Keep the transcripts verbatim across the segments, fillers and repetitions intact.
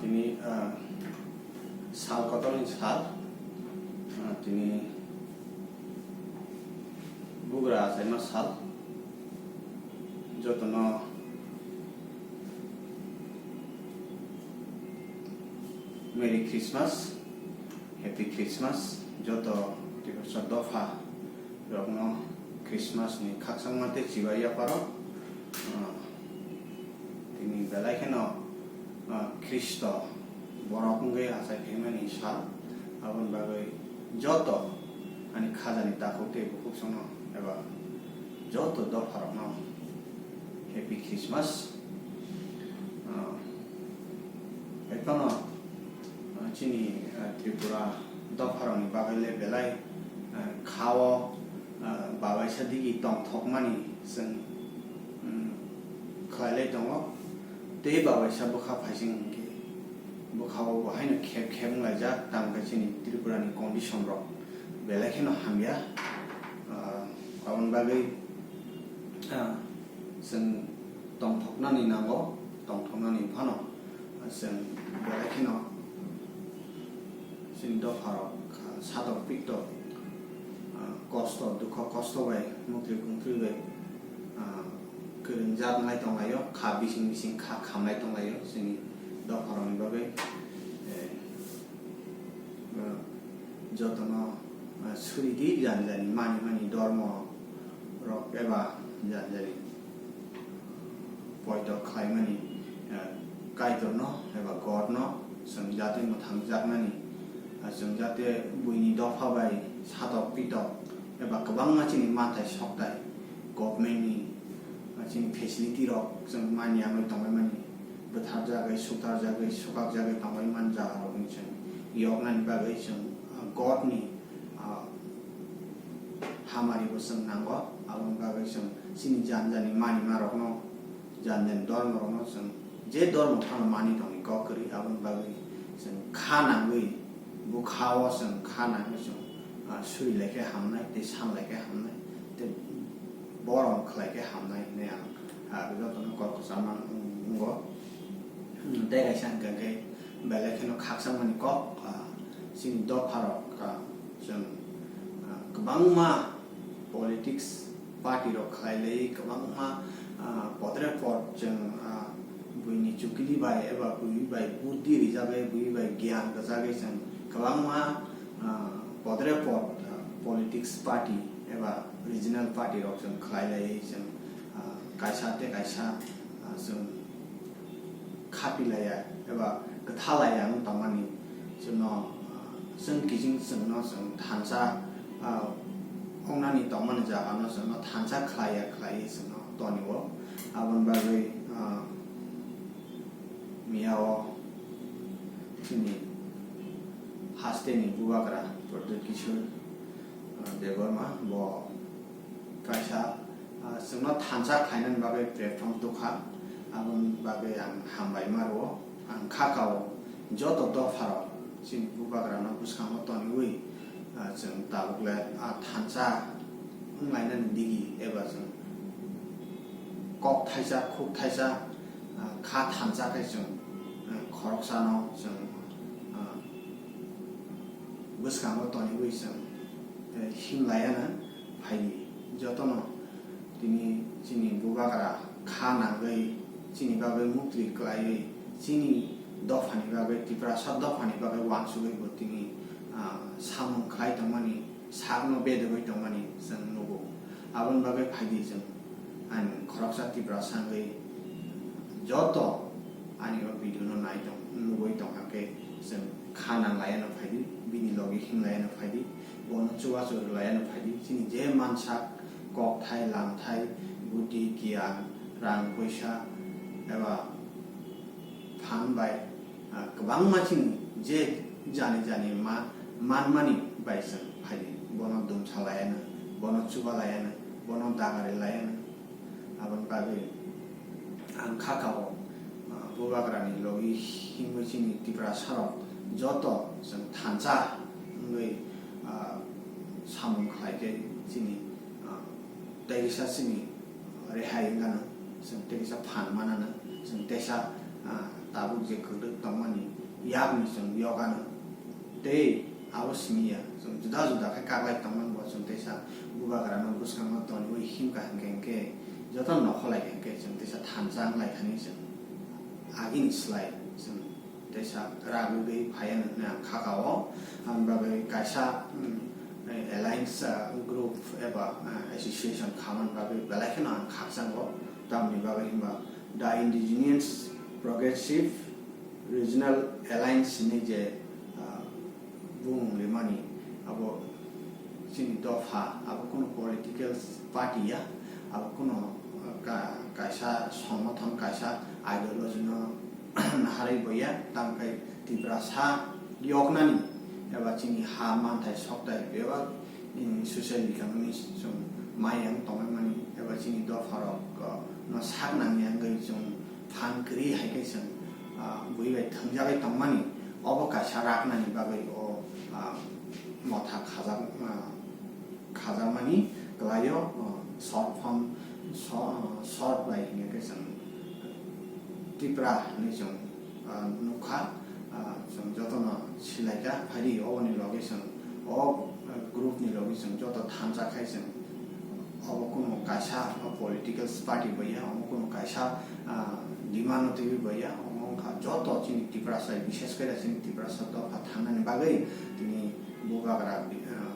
Tini, ah, sal kotorni sal, ah, tini bugra achaima sal, jotono Merry Christmas, Happy Christmas, joto Tiprasa dopha rokno Christmas ni khakchangma tei chibai yapharo, ah, tini belai kheno, ah, Khristo borok wngwi achai phaimani sal, aboni bagwi joto ani khajani takhuk tei bukhuk sono eba joto dopharokno Happy Christmas. Ah, hai phano, ah, chini, ah, Tripura dopharokni bagwi le belai, ah, khao, ah, babaisa digi tongthokmani chwng, mm, khlailai tongo. Tei babaisa bwkha phaising hinkhe bwkhao bo haino khep khep wnglaijak, tamo khe chini Tripurani condition rok belai kheno hamya. Ah, aboni bagwi, ah, chwng tongthoknani nango, tongthoknani phano chwng belai kheno chini dopharok, ah, sadok piktok, ah, kosto, dukho kosto bai, mukri kungtri bai, ah, kwrwngjak nai tonglaio, kha bising bising kha khamlai tonglaio chini dopharokni bagwi. Eh, ah, jotono, ah, suri di jani jani mani mani dormo rok eba jani jani poito khlaimani, eh, Kaitorno eba Godno chwng jate mwthangjaknani, ah, chwng jate buini dopha bai satok pitok eba kwbangma chini manthai sokthai governmentni, ah, chini facility rok chwng manya wngwi tonglaimani, bwtharjagwi, suktarjagwi, sukakjagwi tonglaimani jaga rokni chwng yoknani bagwi chwng, ah, Godni, ah, hamari bo chwng nango, aboni bagwi chwng chini jani jani manima rokno, jani jani dormo rokno chwng je dormo phano mani tongwi kok kwrwi, aboni bagwi chwng kha nangwi, bwkhao chwng kha nangwi chwng, ah, suri lai khe hamnai tei san lai khe hamnai tei borom khlai khe hamnai hinwi ang, ah, jotono kok kwchama wng-, wngo. Hmm, tei kaisa hwnkhe belai kheno khakchangmani kok, ah, chini dopharok, ah, chwng, ah, kwbangma politics party rok khlai lai, kwbangma, ah, podre pod chwng, ah, buini chukli bai eba bui bai buddhi rijagwi, bui bai gyan rwjagwi chwng kwbangma, ah, podre pod, ah, politics party eba regional party rok chwng khlai lai chwng, ah, kaisa tei kaisa, ah, chwng khapi laiya eba kwtha laiya wng tongmani chwngno, ah, chwng kiching chwngno chwng thansa, ah, wngnani tongmani jagano chwngno thansa khlaiya khlaiwi chwngno tonio. Aboni bagwi, ah, miyao chini hasteni bubagra Pradyut Kishore, ah, Debbarma bo kaisa, ah, chwngno thansa khlainani bagwi platform tukha, aboni bagwi ang hambai ma rwo. Ang kha kao joto dopharok chini bubagrano bwskango toniwi, ah, chwng tabukle, ah, thansa wnglainani digi eba chwng kok thaisa, khuk thaisa, ah, kha thansa khe chwng, ah, khoroksano chwng, ah, bwskango toniwi chwng, eh, himlaiano phaidi. Jotono tini chini bubagra kha nangwi chini bagwi muktwi kwlaiwi chini dophani bagwi, Tiprasa dophani bagwi uansugwi bo tini, ah, samung khlai tongmani, sakno bedegwi tongmani chwng nugo. Aboni bagwi phaidi chwng ani khoroksa Tiprasa wngwi joto ani o video no nai tong, nugwi tong hakhe chwng kha nang laiano phaidi, bini logi him laiano phaidi, bono chubachu rw laiano phaidi, chini je mansak, kokthai, lamthai, buddhi, giyan, rang, poisa eba phan bai, ah, kwbangma chini je jani jani ma, manmani bai chwng phaidi, bono dumsa laiano, bono chuba laiano, bono dagari laiano. Aboni bagwi ang kha kao, ah, bubagrani logi himwi chini Tiprasarok joto chwng thansa wngwi, ah, samung khlai khe chini, ah, tei kisa chini rehai wngano, chwng tei kisa phan manano, chwng teisa, ah, tabuk je kwrwk tongmani yakni chwng yokano. Tei abo simi ya, chwng juda juda khe kaklai tongmani bo chwng teisa bubagrano bwskango toniwi himkha hinkhe hinkhe joto nokholai hinkhe chwng teisa thansa wnglaikha hinwi chwng agini slai chwng teisa ragwi phaiya hinwi ang khakao. Aboni bagwi kaisa, mm, alliance, ah, group eba, ah, association khamani bagwi belai kheno ang khakchango. Tamoni bagwi hwnba The Indigenous Progressive Regional Alliance hinwi je, ah, bumung rimani, abo chini dopha, abo kunu political party ya, abo kunu, ah, ka-, kaisa songmothon, kaisa ideology no naharwi boya, tamkhe Tiprasa yoknani eba chini ha manthai sokthai bebak, mm, social economics chwng mayang tongmani eba chini dopharok, ah, no sak nangya wngwi chwng phan kwrwi hai khe chwng, ah, bui bai thwngjagwi tongmani, obo kaisa raknani bagwi o, ah, motha khajak, ah, khajakmani kwlaio, ah, short form, sho-, ah, short bai hinkhe chwng Tipra hinwi chwng, ah, nukha, ah, chwng jotono silaikha, phaidi oboni logi chwng o, ah, group ni logi chwng joto thansa khai chwng obo kunu kaisa political party bai ya, obo kunu kaisa, ah, demand no twiwi bai ya, omo wngkha joto chini Tiprasa bishes khe chini Tiprasa dopha thangnani bagwi tini bubagra, ah,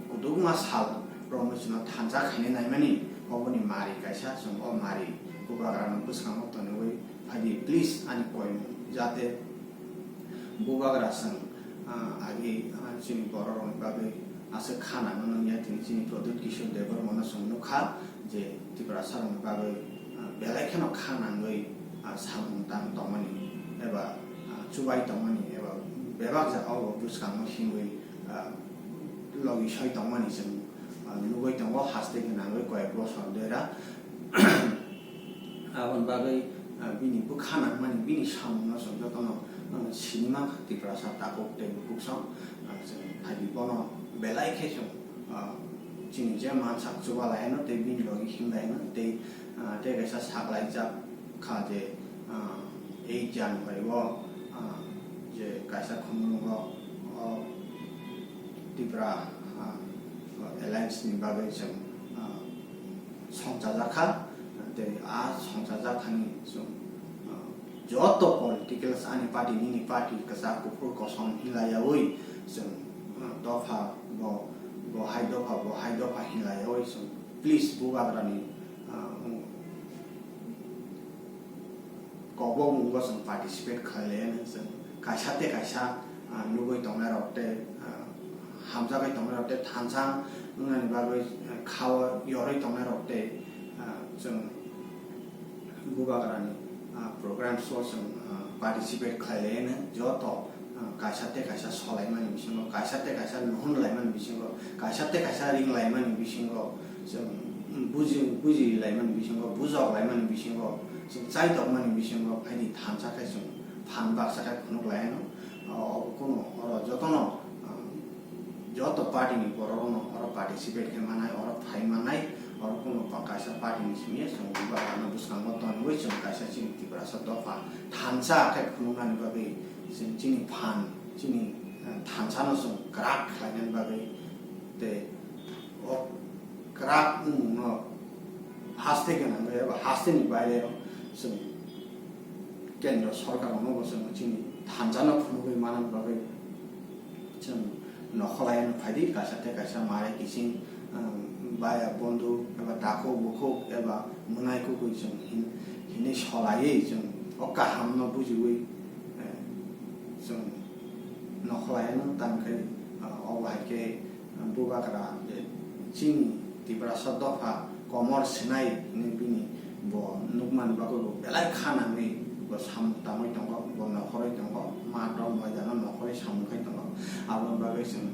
kudukma sal rokno chwngno thansa khaina naimani oboni mari kaisa chwng o mari bubagrano bwskango toniwi phaidi please ani koimung jate bubagra chwng, ah, agi, ah, chini bororokni bagwi aswk kha nangna nangya tini chini Pradyut Kishore Debbarmano chwng nukha je Tiprasarokni bagwi, ah, belai kheno kha nangwi, ah, samung tang tongmani eba, ah, chubai tongmani eba bebak jagao bo bwskango himwi, ah, logi soi tongmani chwng, ah, nugwi tongo haste gwnangwi koyek bosor dera. Aboni bagwi, ah, bini bwkha nangmani bini samungno chwng jotono, ah, sinima kha Tiprasa takhuk tei bukhuk song, ah, chwng phaidi bono belai khe chwng, ah, chini je mansak chuba laino tei bini logi him laino tei, ah, tei kaisa sak laijak kha je, ah, eight January o, ah, je kaisa khumulwngo, o Tipra, ah, Alliance ni bagwi chwng, ah, songchajak kha, tei a songchajak thani chwng, ah, joto political ani party nini party kwchak kuphur kosom hinlaiyaui chwng, ah, dopha bo, bo hai dopha, bo hai dopha hinlaiyaui chwng please bubagrani, ah, kokbo mungo chwng participate khlai laino chwng kaisa tei kaisa, ah, nugwi tongnai rok tei, ah, hamjagwi tongnai rok tei thansa wngnani bagwi, ah, khao yorwi tongnai rok tei, ah, chwng bubagrani, ah, programs o chwng, ah, participate khlai laino joto, ah, kaisa tei kaisa solaimani bisingo, kaisa tei kaisa nuhun laimani bisingo, kaisa tei kaisa ring laimani bisingo, chwng buji, buji laimani bisingo, bujok laimani bisingo, chwng chaitokmani bisingo phaidi thansa khe chwng phan baksa khe phunuk laino. O, o, kunu oro jotono, ah, joto party ni borok rokno oro participate khe manai, oro phai manai, oro kunu pa-, kaisa party ni simi chwng bubagrano bwskango tonwi chwng kaisa chini Tiprasa dopha thansa khe phunuknani bagwi chwng chini phan, chini, ah, thansa no chwng kwrak khlainani bagwi tei o kwrak wngmungno haste gwnangwi eba hasteni bairero chwng kendro sorkarrokno bo chwng chini thansa no phunugwi manani bagwi chwng nokholai no phaidi kaisa tei kaisa mare kiching, um, baya bondhu eba takhuk bukhuk eba mwnai kukui chwng hin-, hinwi solaiwi chwng o kahamno bujiwi, eh, chwng nokholai no tangkhe, ah, obo hai khe, ah, bubagra je chini Tiprasa dopha komor sinai hinwi bini bo nukmani bagwi bo belai kha nangwi bo samung tangwi tongo, bo nokhorwi tongo, mato moidano nokhorwi samung khai tongo. Aboni bagwi chwng,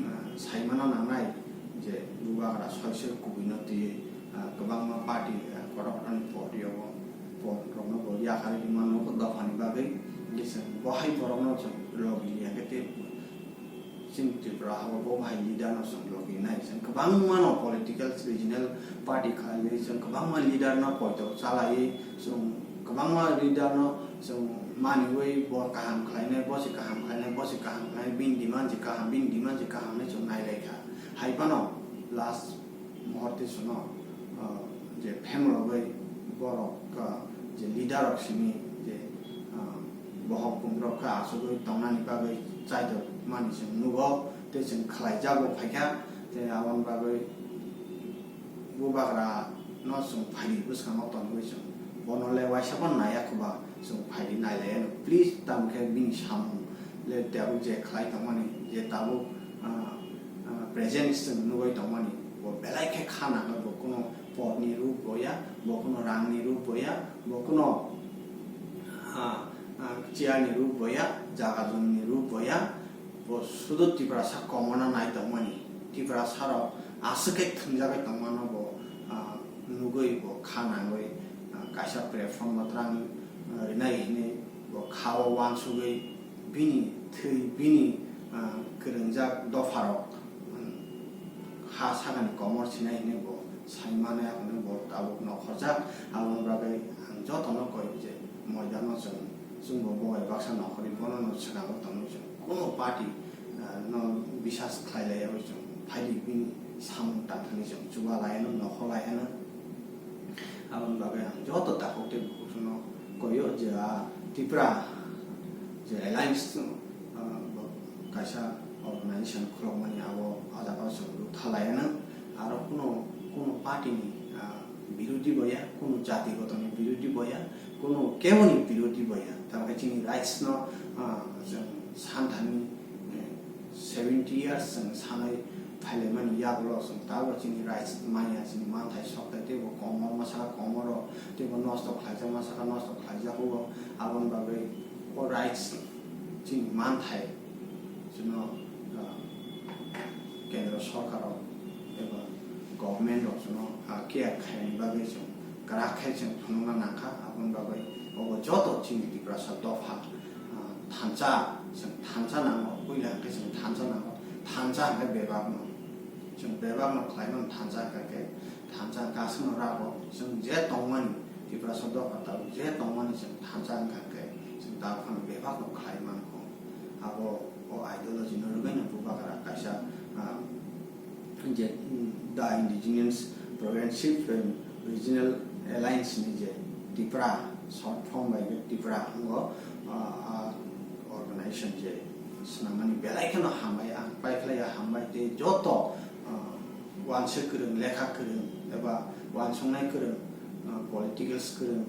ah, saimano nangnai je bubagra soi soi kubui no twiwi, ah, kwbangma party, ah, kotor kotor ni party o bo. Bo rokno bo yakarwi rwma nukgo dophani bagwi, hwnkhe chwng bo hai borokno chwng logi liya khe tei chini Tripura hao bo hai leader no chwng logi nai. Chwng kwbangma no political regional party khlaiwi chwng kwbangma leader no poito chalaiwi chwng kwbangma leader no chwng Maniwi bo kaham khlainai, bo se kaham khlainai, bo se kaham khlainai, bini demand se kaham, bini demand se kaham hinwi chwng nailaikha. Hai phano last muhurte chwngno, ah, je phemrogwi borok, ah, je leader rok simi je, ah, bohok bumrok khe achugwi tongnani bagwi chaidok mani chwng nugo, tei chwng khlaijago phaikha, tei aboni bagwi bubagra no chwng phaidi bwskango tonwi chwng bono le waisa phano naiya khuba chwng phaidi nailaiya no. Please, tamo khe bini samung le tabuk je khlai tongmani, je tabuk, ah, ah, present chwng nugwi tongmani, bo belai khe kha nango, bo kuno podni rup boya, bo kuno rangni rup boya, bo kuno, ah, ah, chairni rup boya, jaga jumni rup boya, bo sudu Tiprasa komorna nai tongmani, Tiprasa rok aswk khe thwngjagwi tongmano bo, ah, nugwi bo kha nangwi, ah, kaisa platform o twrang, ah, rinai hinwi bo kha o uansugwi bini thwi, bini, ah, kwrwngjak dopharok, um, ha sakani komor sinai hinwi bo sai mano, yakungno bo tabuk nokhorjak. Aboni bagwi ang jotono koi je moidano chwng, chwngbo bo bai baksa nokhorwi bono no swkango tongwi chwng kuno party, ah, no bisas khlai laiyawi chwng phaidi bini samung tangthani chwng chuba laiano, nokhor laiano. Aboni bagwi ang joto takhuk tei bukhuk no koyo je a Tipra je alliance, ah, bo kaisa organization khulokmani abo ah jaga o chwng rwkha laiano. Aro kuno, kuno party ni, ah, birodhi boya, kuno jati gotoni birodhi boya, kuno keboni birodhi boya. Tamokhe chini rights no, ah, chwng santhani, eh, seventy years chwng sanai phailaimani yagulo chwng tabuk chini rights manya, chini manthai sokthai teibo komor ma saka komoro, teibo nosto khlaijak ma saka nosto khlaijago. Aboni bagwi o rights chini manthai chwngno, ah, kendro sorkar rok eba government rok chwngno, ah, care khaini bagwi chwng kwrak khe chwng phunukna nangkha. Aboni bagwi obo joto chini Tiprasa dopha, ah, thansa, chwng thansa nango, puila hwnkhe chwng thansa nango, thansa hwnkhe bebakno, chwng bebakno khlaimano thansa hwnkhe, thansa hwnkhe aswkno rago, chwng je tongmani, Tiprasa dopha tabuk je tongmani chwng thansa wngkha hwnkhe, chwng tabuk phano bebakno khlai mankho. Abo o ideology no rwgwino bubagra kaisa, ah, je, mm, the Indigenous Progressive and Regional Alliance ni je Tipra, short form bai khe Tipra wngo, ah, ah, organization je swnamani belai kheno hambai, ang paikhlaiya hambai tei joto, ah, uansuk kwrwng, lekha kwrwng eba uansuknai kwrwng, ah, politicals kwrwng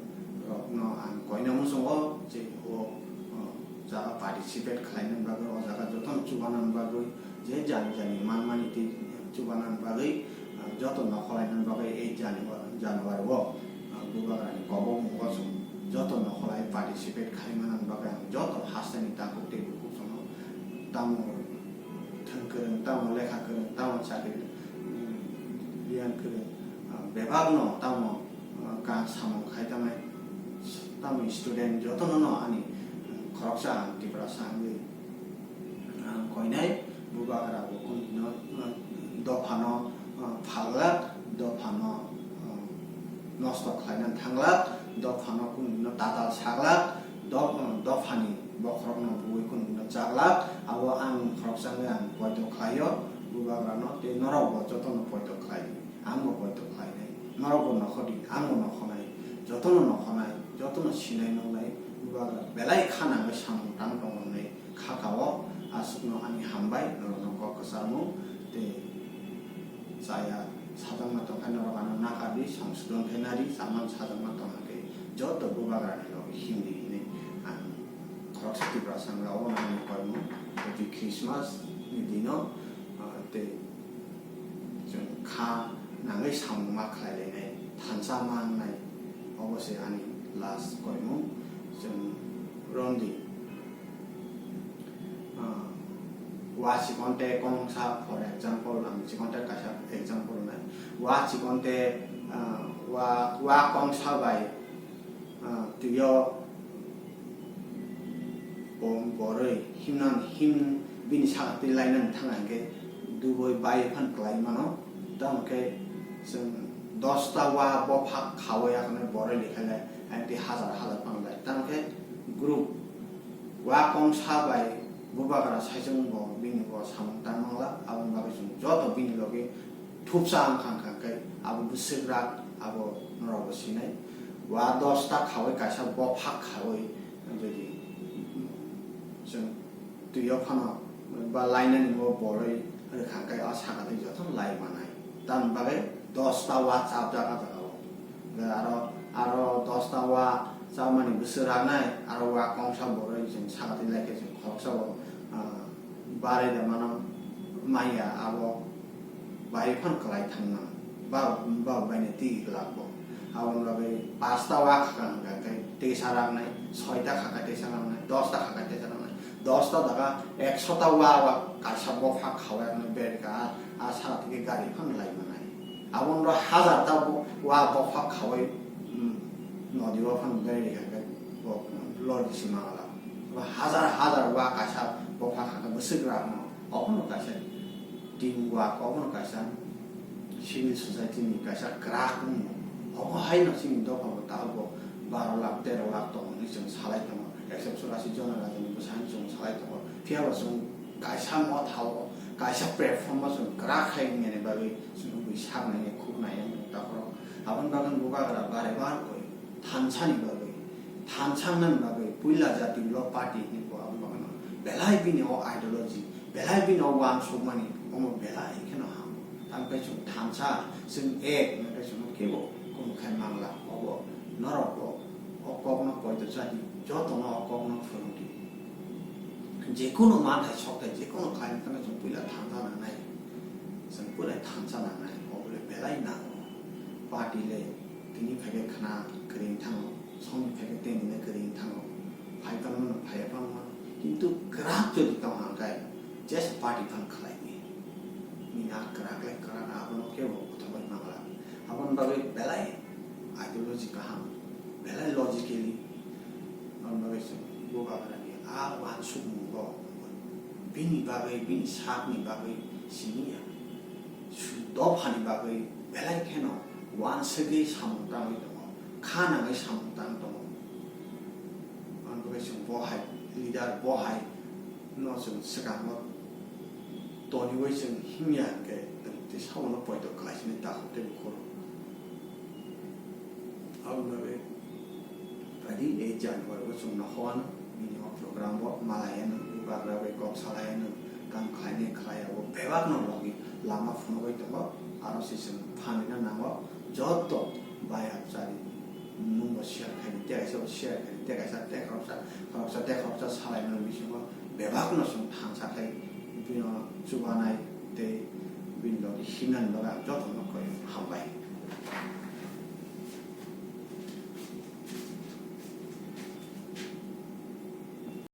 rokno ang koina muchungo je o, ah, jaga participate khlaina bagwi, o jaga jotono chubana bagwi, je jani jani manmani tei chubana bagwi, ah, joto nokhorlaina bagwi eight January, January o, ah, bubagrani kobok mungo chwng joto nokholai participate khlaimana bagwi ang joto hasteni takhuk tei bukhuk chwngno tamo thwng kwrwng, tamo lekha kwrwng, tamo chakri, mm, biyan kwrwng, ah, bebakno tamo, ah, ka samung khai tangmani, tamo student jotono no ani, mm, khoroksa ang Tiprasa wngwi, ah, koinai bubagra bo kunu hino, ah, dophano, ah, phalglak, dophano, ah, nosto khlaina thanglak, dophano kunu hino tatal saglak, do-, dophani bokhorokno buwi kunu hino chaglak, abo ang khoroksa wngwi ang poito khlaio bubagrano, tei norokbo jotono poito khlai di, angbo poito khlainai, norokbo nokhor di, angbo nokhornai, jotono nokhornai, jotono sinai nuknai, bubagra belai kha nangwi samung tang tongo hwnwi kha kao, aswkno ani hambai, norokno kok kwcharmung tei chaya sajakma tongkha, norok ano nakardi, songsodon khe nari, chaman sajakma tongkha khe joto bubagrani logi himdi hinwi ang khoroksa Tiprasa wngwi obono ani koimung. Happy Christmas ni dino, ah, tei chwng kha nangwi samung ma khlai lainai, thansa ma wngnai, obo se ani last koimung. Chwng romdi. Ah, wa chikonte kongsa, for example, ang chikonte kaisa example nai. Wa chikonte, ah, wa, wa kongsa bai, ah, twio bo-, borwi himnan, him bini saka twi lainani thang hwnkhe dubui bai phan kwlai mano. Tamo khe chwng dosta wa bopha khawi akhonai borwi likhailai, ang twi hazar hazar phan lai. Tamo khe group Wa kongsa bai bubagra saichung bo bini bo samung tang mangla, aboni bagwi chwng joto bini logi thupsa wngkha, wngkha khe abo bwswk rak abo norok bo sinai. Wa dosta khawi kaisa bophak khawi jodi chwng twi o phano ba lainani bo borwi rwkha khe a saka twi jotono lai manai. Tamni bagwi dosta wa chapjak a jaga o. Aro, aro dosta wa chapmani bwswk raknai, aro wa kongsa borwi chwng saka twi lai khe chwng khoroksa bo, ah, barwi da mano manya abo bai phano kwlai thangna ba, ba baina twi glak bo. Aboni bagwi pasta wa khaka hwnkha khe tesa raknai, soita khaka tesa raknai, dosta khaka tesa raknai, dosta daga ekso ta wa, wa kaisa bopha khawi raknai berika a, a saka twi gari phano lai manai. Aboni ro hajar ta bo-, wa bopha khawi, um, nodi o phano berika khe bo lordi si mangala. Bo hajar hajar wa kaisa bopha khaka bwswk rakno. Obono kaisa team work, obono kaisa civil society ni kaisa kwrak wngmung. Obo haino chini dopha bo tabuk bo baro lakh, tero lakh tongo hinwi chwng salai tongo. Ekso churasi jona rajani bwsani chwng salai tongo. Phiya bo chwng kaisa motha o, kaisa platform o chwng kwrak khai wngmani bagwi chwng bui sak nai, khuk nai wng takhoro. Aboni bagwi bubagra bare bar koi thansa ni bagwi, thansa wngnani bagwi puila jati ulo party hinwi bo aboni bagwi no belai bini o ideology, belai bini o uansukmani omo belai kheno ham. Tamo khe chwng thansa, chwng ek hwnkhe chwngno kebo kunu khai mangla. Obo norok bo o kokno poito chadi, jotono o kokno phwrwngdi. Jekunu manthai sokthai, jekunu khlaina thangkhe chwng puila thansa nangnai, chwng puila thansa nangnai, obo le belai nango. Party le tini phaikhe khna kwrwi thango, songni phaikhe tei nini kwrwi thango, phai phano phaiya phano, kintu kwrak jodi tong hangkhe jesa party phano khlai di. Nini a kwrak le kwrak, abono kebo butharwi mangla. Aboni bagwi belai ideology kaham, belai logically, aboni bagwi chwng bubagrani a uansukmungo bini bagwi, bini sakni bagwi siniya. Su-, dophani bagwi belai kheno uansugwi samung tangwi tongo, kha nangwi samung tang tongo. Aboni bagwi chwng bo hai leader, bo hai no chwng swkango toniwi chwng himya hwnkhe, tei sabono poito khlaisini takhuk tei bukhuk. Aboni bagwi phaidi ei January o chwng nokhowano, bini o program bo malayano, bubagra bai kok salayano, kam khlainai khlaiya bo bebakno logi lama phunugwi tongo, aro se chwng phanina nango, joto bai achari nwng bo share khaidi, tei kaisa bo share khaidi, tei kaisa tei khoroksa, khoroksa tei khoroksa salaimani bisingo bebakno chwng thansa khai bino chubanai tei bini logi himnani bagwi ang jotono koi ham.